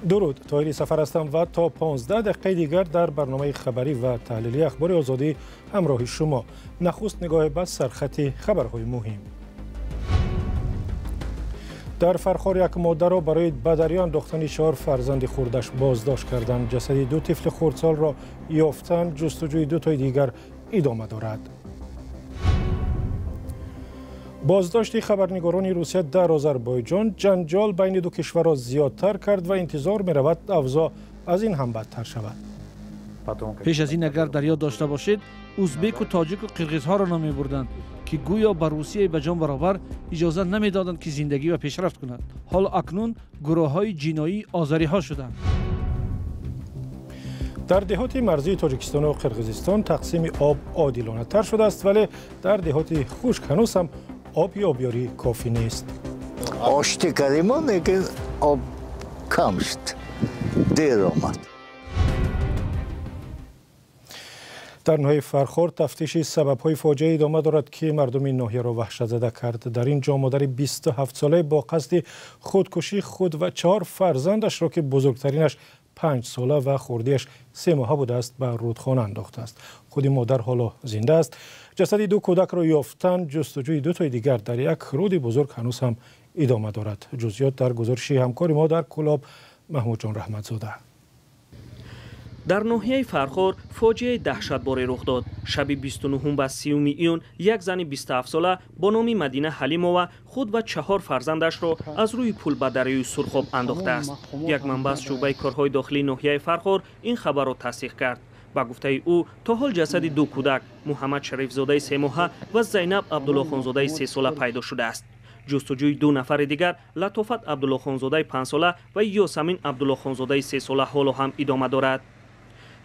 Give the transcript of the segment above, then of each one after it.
Дуруд, Тоҳири Сафар ҳастам ва то 15 дақиқаи дигар дар барномаи хабарӣ ва таҳлилии Ахбори Озодӣ ҳамроҳи шумо. Нахуст нигоҳе ба сархати хабарҳои муҳим. Дар Фархор як модарро барои ба дарё андохтани 4 фарзанди хурдаш боздошт карданд. Ҷасади 2 тифли хурдсолро ёфтанд, ҷустуҷӯи 2 тои дигар идома дорад. Боздошти хабарнигорони Русия дар Озарбойҷон ҷанҷол байни ду кишварро зиёдтар кард ва интизор меравад авзоъ аз ин ҳам бадтар шавад. Пеш аз ин агар дар ёд дошта бошед, узбеку тоҷику қирғизҳоро ном мебурданд, ки гӯё ба Русияи ба ҷон баробар иҷоза намедоданд, ки зиндагӣ ва пешрафт кунад. Ҳоло акнун гурӯҳҳои ҷиноии озариҳо шуданд. Дар деҳоти марзии Тоҷикистону Қирғизистон тақсими об одилонатар шудааст, вале дар деҳоти хушк ҳанӯз ҳам оби обёрӣ кофӣ нест. Оштӣ кардимо, лекин об кам шуд, дер омад. Дар ноҳияи Фархор тафтиши сабабҳои фоҷиа идома дорад, ки мардуми ноҳияро ваҳшатзада кард. Дар ин ҷо модари 27-солае бо қасди худкушии худ ва 4 фарзандашро, ки бузургтаринаш 5 сола ва хурдиаш 3 моҳа будааст, ба рудхона андохтааст. Худи модар ҳоло зинда аст. Ҷасади 2 кӯдакро ёфтан, ҷустуҷӯи 2 тои дигар дар як руди бузург ҳанӯз ҳам идома дорад. Ҷузъиёт дар гузориши ҳамкори мо дар Кӯлоб Маҳмудҷон Раҳматзода. Дар ноҳияи Фархор фоҷиаи даҳшатборе рух дод. Шаби 29 ба 30 июн як зани 27-сола бо номи Мадина Ҳалимова худ ва 4 фарзандашро аз рӯи пул ба дарёи Сурхоб андохтааст. Як манбаъ аз шӯъбаи корҳои дохилии ноҳияи Фархор ин хабарро тасдиқ кард. Ба гуфтаи ӯ, то ҳол ҷасади 2 кӯдак Муҳаммад Шарифзодаи 3 моҳа ва Зайнаб Абдуллохонзодаи 3 сола пайдо шудааст. Ҷустуҷӯи 2 нафари дигар Латофат Абдуллохонзодаи 5 сола ва Ёсамин Абдуллохонзодаи 3 сола ҳоло ҳам идома дорад.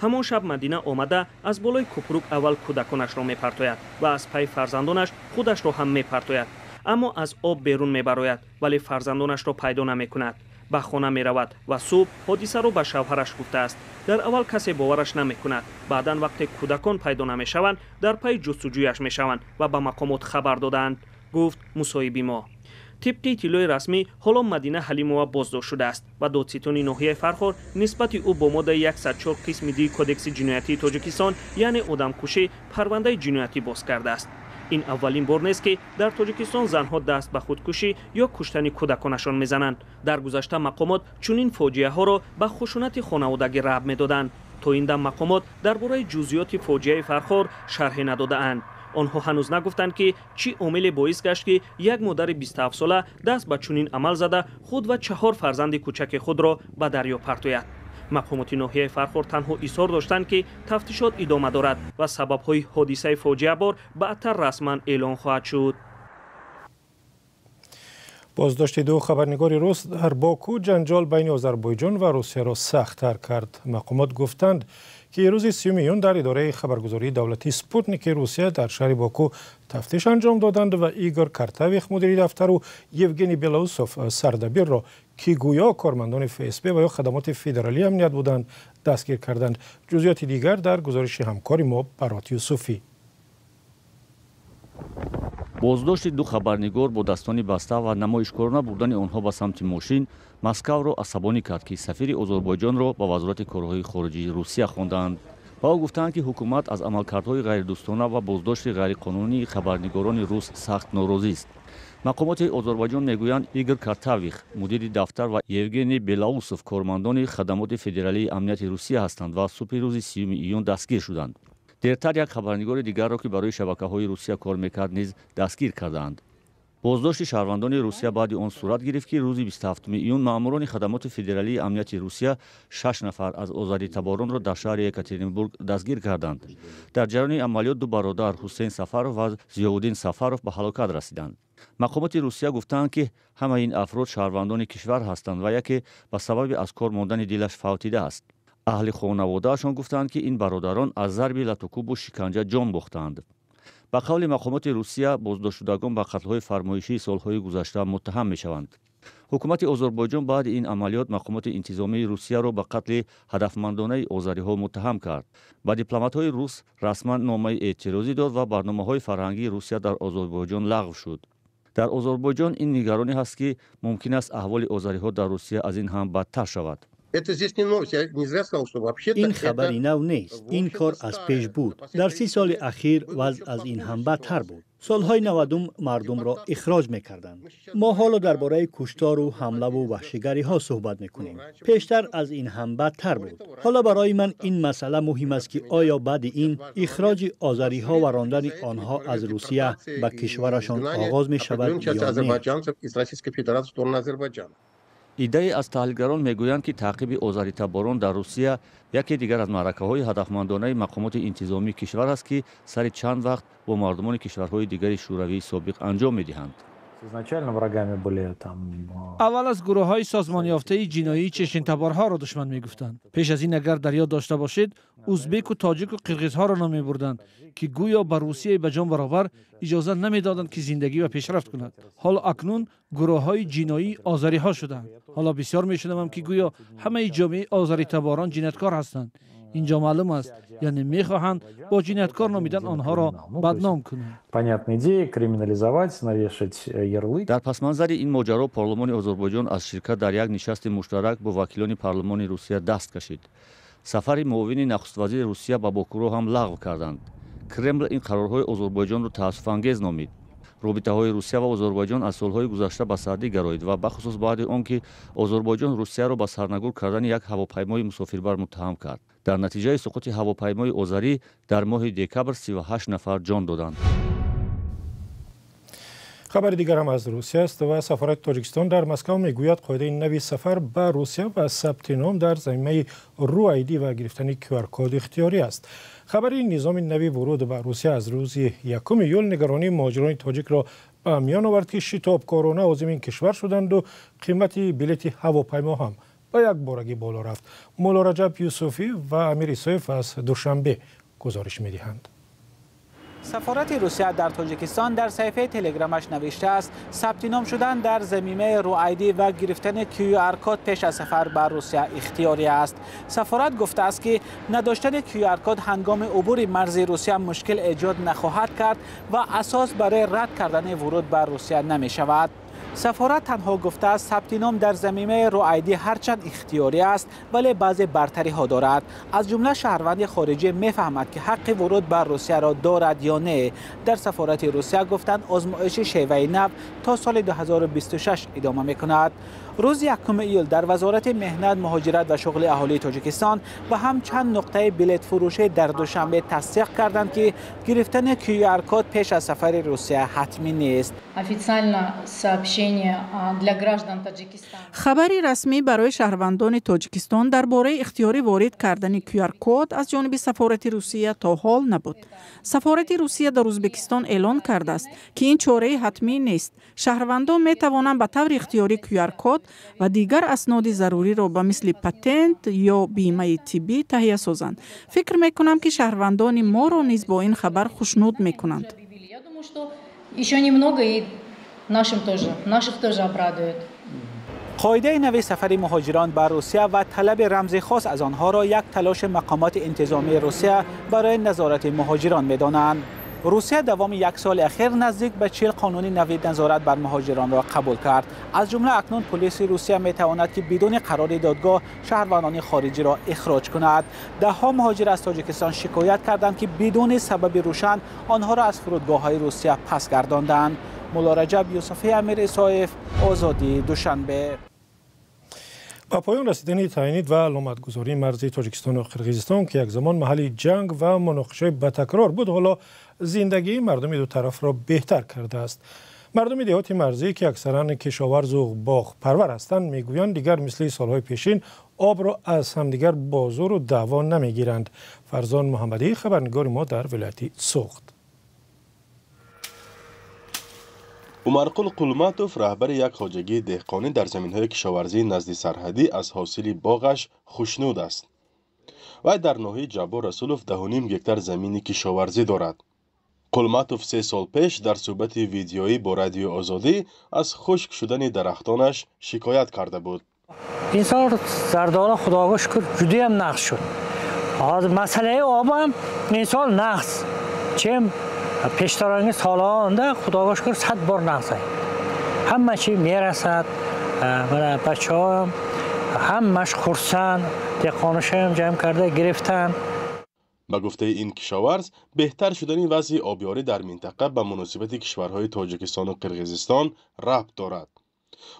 Ҳамон шаб Мадина омада аз болои купрук аввал кӯдаконашро мепартояд ва аз пайи фарзандонаш худашро ҳам мепартояд, аммо аз об берун мебарояд, вале фарзандонашро пайдо намекунад. Ба хона меравад ва субҳ ҳодисаро ба шавҳараш гуфтааст. Дар аввал касе бовараш намекунад. Баъдан вақте кӯдакон пайдо намешаванд, дар пайи ҷустуҷӯяш мешаванд ва ба мақомот хабар додаанд, гуфт мусоҳиби мо. Тибқи иттилои расмӣ, ҳоло Мадина Ҳалимова боздошт шудааст ва додситони ноҳияи Фархор нисбати ӯ бо моддаи 104 қисми 2 Кодекси ҷиноятии Тоҷикистон, яъне одамкушӣ, парвандаи ҷиноятӣ боз кардааст. Ин аввалин бор нест, ки дар Тоҷикистон занҳо даст ба худкушӣ ё куштани кӯдаконашон мезананд. Дар гузашта мақомот чунин фоҷиаҳоро ба хушунати хонаводагӣ рабт медоданд. То ин дам мақомот дар бораи ҷузъиёти фоҷиаи Фархор шарҳе надодаанд. Онҳо ҳанӯз нагуфтанд, ки чӣ омиле боис гашт, ки як модари 27-сола даст ба чунин амал зада худ ва 4 фарзанди кӯчаки худро ба дарё партояд. Мақомоти ноҳияи Фархор танҳо изҳор доштанд, ки тафтишот идома дорад ва сабабҳои ҳодисаи фоҷиабор баъдтар расман эълон хоҳад шуд. Боздошти 2 хабарнигори рус дар Боку ҷанҷол байни Озарбойҷон ва Русияро сахттар кард. Мақомот гуфтанд, ки рӯзи 30 июн дар идораи хабаргузории давлатии Спутники Русия дар шаҳри Боку тафтиш анҷом доданд ва Игор Картавих, мудири дафтару Евгений Белоусов, сардабирро, ки гӯё кормандони ФСБ ва ё хадамоти федералии амният буданд, дастгир карданд. Ҷузъиёти дигар дар гузориши ҳамкори мо Барот Юсуфӣ. Боздошти 2 хабарнигор бо дастони баста ва намоишкорона бурдани онҳо ба самти мошин Москавро асабонӣ кард, ки сафири Озарбойҷонро ба вазорати корҳои хориҷии Русия хондаанд. Ба ӯ гуфтаанд, ки ҳукумат аз амалкардҳои ғайридӯстона ва боздошти ғайриқонунии хабарнигорони рус сахт норозист. Мақомоти Озарбойҷон мегӯянд, Игор Картавих, мудири дафтар, ва Евгений Белоусов кормандони хадамоти федералии амнияти Русия ҳастанд ва субҳи рӯзи 30 июн дастгир шуданд. Дертар як хабарнигори дигарро, ки барои шабакаҳои Русия кор мекард, низ дастгир кардаанд. Боздошти шаҳрвандони Русия баъди он сурат гирифт, ки рӯзи 27 июн маъмурони хадамоти федералии амнияти Русия 6 нафар аз озаритаборонро дар шаҳри Екатеринбург дастгир карданд. Дар ҷараёни амалиёт 2 бародар Ҳусейн Сафаров ва Зиёвуддин Сафаров ба ҳалокат расиданд. Мақомоти Русия гуфтаанд, ки ҳамаи ин афрод шаҳрвандони кишвар ҳастанд ва яке ба сабаби аз кор мондани дилаш фавтидааст. Аҳли хонаводаашон гуфтаанд, ки ин бародарон аз зарби латукӯбу шиканҷа ҷон бохтаанд. Ба қавли мақомоти Русия, боздоштшудагон ба қатлҳои фармоишии солҳои гузашта муттаҳам мешаванд. Ҳукумати Озарбойҷон баъди ин амалиёт мақомоти интизомии Русияро ба қатли ҳадафмандонаи озариҳо муттаҳам кард. Ба дипломатҳои рус расман номаи эътирозӣ дод ва барномаҳои фарҳангии Русия дар Озарбойҷон лағв шуд. Дар Озарбойҷон ин нигаронӣ ҳаст, ки мумкин аст аҳволи озариҳо дар Русия аз ин ҳам бадтар шавад. Ин хабари нав нест. Ин кор аз пеш буд. Дар 30 соли ахир вазъ аз ин ҳам бадтар буд. Солҳои 90 мардумро ихроҷ мекарданд. Мо ҳоло дар бораи куштору ҳамлаву ваҳшигариҳо суҳбат мекунем. Пештар аз ин ҳам бадтар буд. Ҳоло барои ман ин масъала муҳим аст, ки оё баъди ин ихроҷи озариҳо ва рондани онҳо аз Русия ба кишварашон оғоз мешавад ё не. Иддае аз таҳлилгарон мегӯянд, ки таъқиби озаритаборон дар Русия яке дигар аз маъракаҳои ҳадафмандонаи мақомоти интизомии кишвар аст, ки сари чанд вақт бо мардумони кишварҳои дигари шӯравии собиқ анҷом медиҳанд. Аввал аз гурӯҳҳои созмонёфтаи ҷиноии чечентаборҳоро душман мегуфтанд. Пеш аз ин агар дар ёд дошта бошед, узбеку, тоҷику қирғизҳоро ном мебурданд, ки гӯё ба Русияи ба ҷон баробар иҷоза намедоданд, ки зиндагӣ ва пешрафт кунад. Ҳоло акнун гурӯҳҳои ҷиноии озариҳо шуданд. Ҳоло бисёр мешунавам, ки гӯё ҳамаи ҷомеаи озаритаборон ҷинояткор ҳастанд. Инҷо маълум аст, яъне мехоҳанд бо ҷинояткор номидан онҳоро бадном кунанд. Дар пасманзари ин моҷаро парлумони Озарбойҷон аз ширкат дар як нишасти муштарак бо вакилони парлумони Русия даст кашид. Сафари муовини нахуствазири Русия ба Бокуро ҳам лағв карданд. Кремл ин қарорҳои Озарбойҷонро таассуфангез номид. Робитаҳои Русия ва Озарбойҷон аз солҳои гузашта ба сардӣ гароид ва бахусус баъди он ки Озарбойҷон Русияро ба сарнагур кардани як ҳавопаймои мусофирбар муттаҳам кард. Дар натиҷаи суқути ҳавопаймои озарӣ дар моҳи декабр 38 нафар ҷон доданд. Хабари дигарам аз Русия аст ва сафорати Тоҷикистон дар Москва мегӯяд, қоидаи нави сафар ба Русия ва сабти ном дар замимаи RuID ва гирифтани QR-код ихтиёрӣ аст. Хабари низоми нави вуруд ба Русия аз рӯзи 1 июл нигаронии муҳоҷирони тоҷикро ба миён овард, ки шитобкорона озими ин кишвар шуданду қимати билети ҳавопаймо ҳам ба якборагӣ боло рафт. Мулло Раҷаб Юсуфӣ ва Амир Исоев аз Душанбе гузориш медиҳанд. Сафорати Русия дар Тоҷикистон дар саҳифаи телеграмаш навиштааст, сабти ном шудан дар замимаи RuID ва гирифтани QR-код пеш аз сафар ба Русия ихтиёрӣ аст. Сафорат гуфтааст, ки надоштани QR-код ҳангоми убури марзи Русия мушкил эҷод нахоҳад кард ва асос барои рад кардани вуруд ба Русия намешавад. Сафорат танҳо гуфтааст, сабти ном дар замимаи RuID ҳарчанд ихтиёрӣ аст, вале баъзе бартариҳо дорад. Аз ҷумла шаҳрванди хориҷӣ мефаҳмад, ки ҳаққи вуруд ба Русияро дорад ё не. Дар сафорати Русия гуфтанд, озмоиши шеваи нав то соли 2026 идома мекунад. Рӯзи 1 июл дар Вазорати меҳнат, муҳоҷират ва шуғли аҳолии Тоҷикистон ва ҳам чанд нуқтаи билетфурӯшӣ дар Душанбе тасдиқ карданд, ки гирифтани QR-код пеш аз сафари Русия ҳатмӣ нест. Хабари расмӣ барои шаҳрвандони Тоҷикистон дар бораи ихтиёрӣ ворид кардани QR-код аз ҷониби сафорати Русия то ҳол набуд. Сафорати Русия дар Ӯзбекистон эълон кардааст, ки ин чораи ҳатмӣ нест. Шаҳрвандон метавонанд ба таври ихтиёрӣ QR-код ва дигар асноди заруриро ба мисли патент ё бимаи тиббӣ таҳия созанд. Фикр мекунам, ки шаҳрвандони моро низ бо ин хабар хушнуд мекунанд. Қоидаи нави сафари муҳоҷирон ба Русия ва талаби рамзи хос аз онҳоро як талоши мақомоти интизомии Русия барои назорати муҳоҷирон медонанд. Русия давоми як соли ахир наздик ба 40 қонуни нави назорат бар муҳоҷиронро қабул кард. Аз ҷумла акнун полиси Русия метавонад, ки бидуни қарори додгоҳ шаҳрвандони хориҷиро ихроҷ кунад. Даҳҳо муҳоҷир аз Тоҷикистон шикоят карданд, ки бидуни сабаби рӯшан онҳоро аз фурудгоҳҳои Русия пас гардонданд. Мулло Раҷаб Юсуфӣ, Амир Исоев, Озодӣ, Душанбе. Ба поён расидани таъйинит ва аломатгузории марзи Тоҷикистону Қирғизистон, ки як замон маҳалли ҷанг ва муноқишаи ба такрор буд, ҳоло зиндагии мардуми ду тарафро беҳтар кардааст. Мардуми деҳоти марзӣ, ки аксаран кишоварзу боғпарвар ҳастанд, мегӯянд, дигар мисли солҳои пешин обро аз ҳамдигар бо зӯру даъво намегиранд. Фарзон Муҳаммадӣ, хабарнигори мо дар вилояти Суғд. Умарқул Қулматов, раҳбари як хоҷагии деҳқонӣ дар заминҳои кишоварзии назди сарҳадӣ, аз ҳосили боғаш хушнуд аст. Вай дар ноҳияи Ҷаббор Расулов 10,5 гектар замини кишоварзӣ дорад. Қулматов 3 сол пеш дар суҳбати видеоӣ бо Радиои Озодӣ аз хушк шудани дарахтонаш шикоят карда буд. Ин сол зардола, худого шукр, ҷудоям нақс шуд. Ҳозир масъалаи обам ин сол нақс, чем пештаранги солҳоонда, худого шукр, 100 бор нақс. Ҳама чи мерасад. Мана бачаҳоам Ҳамаш хурсанд, деҳқонашам ҷамъ карда гирифтан. Ба гуфтаи ин кишоварз, беҳтар шудани вазъи обёрӣ дар минтақа ба муносибати кишварҳои Тоҷикистону Қирғизистон рабт дорад.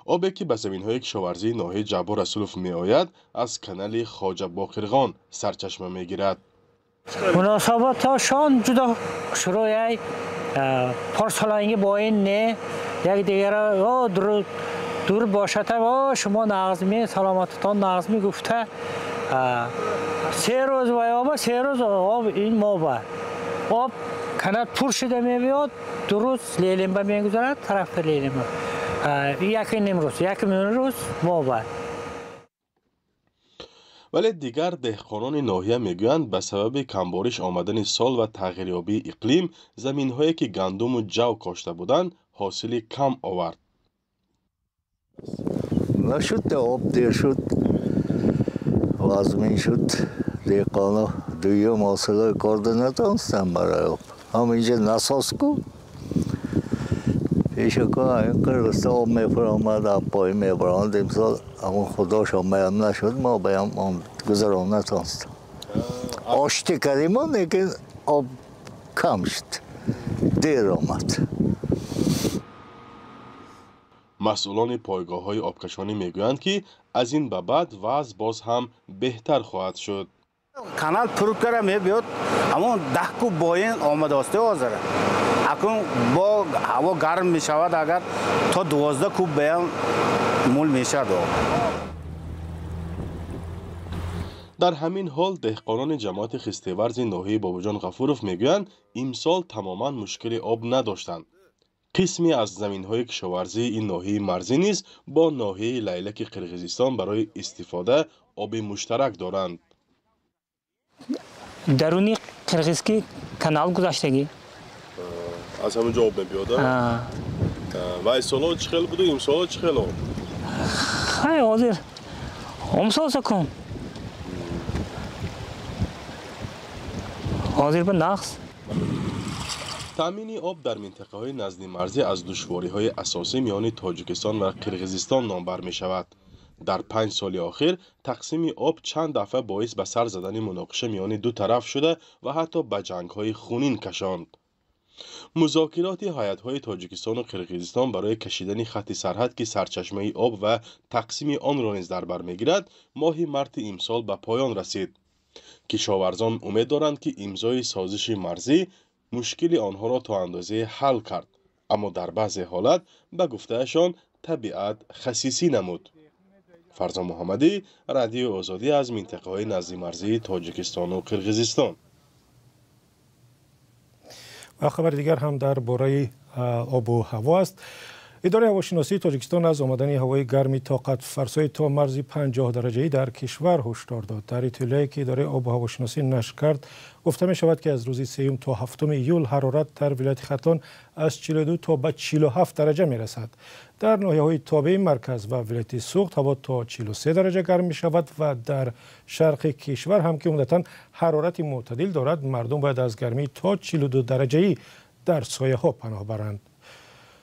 Обе ки ба заминҳои кишоварзии ноҳияи Ҷаббор Расулов меояд, аз канали Хоҷа Боқирғон сарчашма мегирад. Муносибатҳошон ҷудо шурояй порсоланги бо ин не, якдигара дур бошад, шумо нағзми, саломататон нағзми гуфта, 3 рӯз вай оба, 3 рӯз об ин моба. Об канат пур шуда мебиёд, 2 рӯз лелимба мегузарад, тарафи лелимба. 1.5 рӯз, 1 рӯз моба. Вале дигар деҳқонони ноҳия мегӯянд, ба сабаби камбориш омадани сол ва тағйирёбии иқлим заминҳое ки гандуму ҷав кошта буданд, ҳосили кам овард. Нашуд, об дер шуд, вазмин шуд. Деҳқоно дуюм ҳосилҳои корда натонистанд барои об. Ҳаминҷа насос ку. Пешако ин Қирғизистон об мефаромад, поин мебаромад. Имсол ҳамон худошон баям нашуд, мо баям он гузарон натонистем. Оштӣ кардем, лекин об кам шуд, дер омад. Масъулони пойгоҳҳои обкашонӣ мегӯянд, ки аз ин ба баъд вазъ боз ҳам беҳтар хоҳад шуд. Канал пур кара мебиёд, ҳамон 10 куб боин омадааст ҳозир. Акун бо ҳаво гарм мешавад, агар то 12 куб баям мул мешавад об. Дар ҳамин ҳол деҳқонони ҷамоати хистеварзи ноҳияи Бобоҷон Ғафуров мегӯянд, имсол тамоман мушкили об надоштанд. Қисме аз заминҳои кишоварзии ин ноҳияи марзӣ низ бо ноҳияи Лайлаки Қирғизистон барои истифода оби муштарак доранд. Даруни қирғизки канал гузаштагӣ. Аз ҳамин ҷо об мебиёд? Ва имсоло чӣ хел буду, имсоло чӣ хел об? Хай, ҳозир омсол сакун. Ҳозир ба нақс. Таъмини об дар минтақаҳои наздимарзӣ аз душвориҳои асосӣ миёни Тоҷикистон ва Қирғизистон номбар мешавад. Дар 5 соли охир тақсими об чанд дафъа боис ба сар задани муноқиша миёни ду тараф шуда ва ҳатто ба ҷангҳои хунин кашонд. Музокироти ҳайатҳои Тоҷикистону Қирғизистон барои кашидани хатти сарҳад, ки сарчашмаи об ва тақсими онро низ дар бар мегирад, моҳи марти имсол ба поён расид. Кишоварзон умед доранд, ки имзои созиши марзӣ мушкили онҳоро то андозае ҳал кард, аммо дар баъзе ҳолат, ба гуфтаашон, табиат хасисӣ намуд. Фарзон Муҳаммадӣ, Радиои Озодӣ аз минтақаҳои наздимарзии Тоҷикистону Қирғизистон. Ва хабари дигар ҳам дар бораи обу ҳаво аст. Идораи ҳавошиносии Тоҷикистон аз омадани ҳавои гарми тоқатфарсои то марзи 50 дараҷаӣ дар кишвар ҳушдор дод. Дар иттилоие ки идораи обу ҳавошиносӣ нашр кард, гуфта мешавад, ки аз рӯзи 3 то 7 июл ҳарорат дар вилояти Хатлон аз 42 то ба 47 дараҷа мерасад. Дар ноҳияҳои тобеи марказ ва вилояти Суғд ҳаво то 43 дараҷа гарм мешавад ва дар шарқи кишвар ҳам, ки умдатан ҳарорати мӯътадил дорад, мардум бояд аз гармӣ то 42 дараҷаӣ дар сояҳо паноҳ баранд.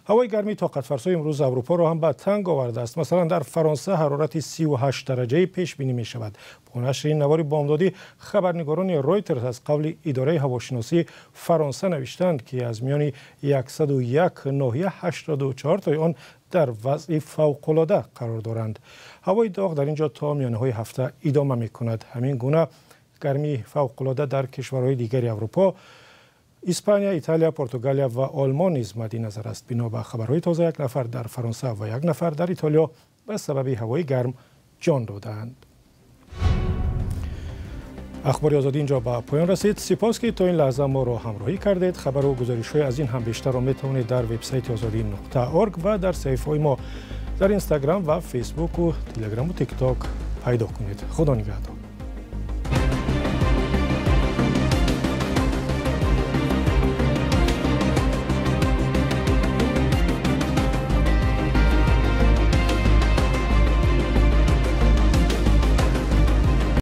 Ҳавои гармии тоқатфарсои имрӯз Аврупоро ҳам ба танг овардааст. Масалан, дар Фаронса ҳарорати 38 дараҷаӣ пешбинӣ мешавад. Бо нашри ин навори бомдодӣ хабарнигорони Ройтерс аз қавли идораи ҳавошиносии Фаронса навиштанд, ки аз миёни 101 ноҳия 84 тои он дар вазъи фавқулода қарор доранд. Ҳавои доғ дар ин ҷо то миёнаҳои ҳафта идома мекунад. Ҳамин гуна гармии фавқулода дар кишварҳои дигари Аврупо, Испания, Италия, Португалия ва Олмон низ мадди назар аст. Бино ба хабарҳои тоза, 1 нафар дар Фаронса ва 1 нафар дар Итолиё ба сабаби ҳавои гарм ҷон додаанд. Ахбори Озодӣ инҷо ба поён расид. Сипос, ки то ин лаҳза моро ҳамроҳӣ кардед. Хабару гузоришҳои аз ин ҳам бештарро метавонед дар вебсайти озодӣ.org ва дар саҳифаҳои мо дар Инстаграм ва Фейсбуку, Телеграму Тикток пайдо кунед. Худо нигаҳдор.